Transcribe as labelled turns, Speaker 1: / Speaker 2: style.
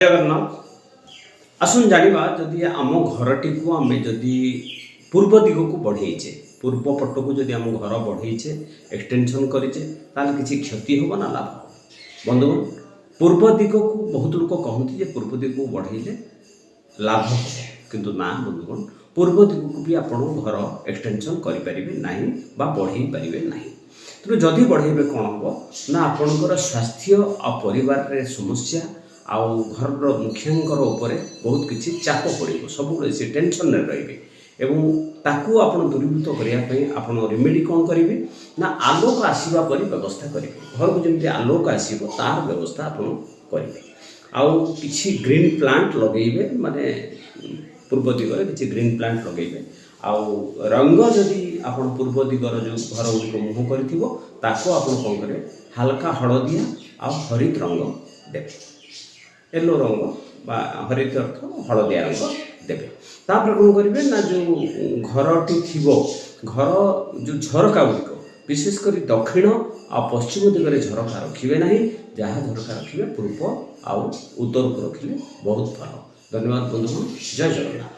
Speaker 1: ଜଗନ୍ନାଥ। ଆସନ୍ତୁ ଜାଣିବା, ଯଦି ଆମ ଘରଟିକୁ ଆମେ ଯଦି ପୂର୍ବ ଦିଗକୁ ବଢ଼େଇଛେ, ପୂର୍ବ ପଟକୁ ଯଦି ଆମ ଘର ବଢ଼େଇଛେ, ଏକ୍ସଟେନସନ୍ କରିଛେ, ତାହେଲେ କିଛି କ୍ଷତି ହେବ ନା ଲାଭ ହେବ? ବନ୍ଧୁଗଣ, ପୂର୍ବ ଦିଗକୁ ବହୁତ ଲୋକ କହନ୍ତି ଯେ ପୂର୍ବ ଦିଗକୁ ବଢ଼େଇଲେ ଲାଭ ହେବ। କିନ୍ତୁ ନା ବନ୍ଧୁଗଣ, ପୂର୍ବ ଦିଗକୁ ବି ଆପଣ ଘର ଏକ୍ସଟେନସନ୍ କରିପାରିବେ ନାହିଁ ବା ବଢ଼େଇ ପାରିବେ ନାହିଁ। ତେଣୁ ଯଦି ବଢ଼େଇବେ, କ'ଣ ହେବ ନା ଆପଣଙ୍କର ସ୍ୱାସ୍ଥ୍ୟ ଆଉ ପରିବାରରେ ସମସ୍ୟା ଆଉ ଘରର ମୁଖିଆଙ୍କର ଉପରେ ବହୁତ କିଛି ଚାପ ପଡ଼ିବ। ସବୁବେଳେ ସେ ଟେନସନରେ ରହିବେ ଏବଂ ତାକୁ ଆପଣ ଦୂରୀଭୂତ କରିବା ପାଇଁ ଆପଣ ରେମେଡ଼ି କ'ଣ କରିବେ ନା ଆଲୋକ ଆସିବା ପରି ବ୍ୟବସ୍ଥା କରିବେ। ଘରକୁ ଯେମିତି ଆଲୋକ ଆସିବ, ତାର ବ୍ୟବସ୍ଥା ଆପଣ କରିବେ। ଆଉ କିଛି ଗ୍ରୀନ୍ ପ୍ଲାଣ୍ଟ ଲଗେଇବେ, ମାନେ ପୂର୍ବ ଦିଗରେ କିଛି ଗ୍ରୀନ୍ ପ୍ଲାଣ୍ଟ ଲଗେଇବେ। ଆଉ ରଙ୍ଗ ଯଦି ଆପଣ ପୂର୍ବ ଦିଗର ଯେଉଁ ଘର ଗୁଡ଼ିକ ମୁହଁ କରିଥିବ, ତାକୁ ଆପଣ କ'ଣ କରିବେ? ହାଲକା ହଳଦିଆ ଆଉ ହରିତ ରଙ୍ଗ ଦେବେ। ୟେଲୋ ରଙ୍ଗ ବା ହରିତ ଅର୍ଥ ହଳଦିଆ ରଙ୍ଗ ଦେବେ। ତାପରେ କ'ଣ କରିବେ ନା ଯେଉଁ ଘରଟି ଥିବ, ଘର ଯେଉଁ ଝରକା ଗୁଡ଼ିକ, ବିଶେଷ କରି ଦକ୍ଷିଣ ଆଉ ପଶ୍ଚିମ ଦିଗରେ ଝରକା ରଖିବେ ନାହିଁ। ଯାହା ଝରକା ରଖିବେ, ପୂର୍ବ ଆଉ ଉତ୍ତରକୁ ରଖିଲେ ବହୁତ ଭଲ। ଧନ୍ୟବାଦ ବନ୍ଧୁଗଣ, ଜୟ ଜଗନ୍ନାଥ।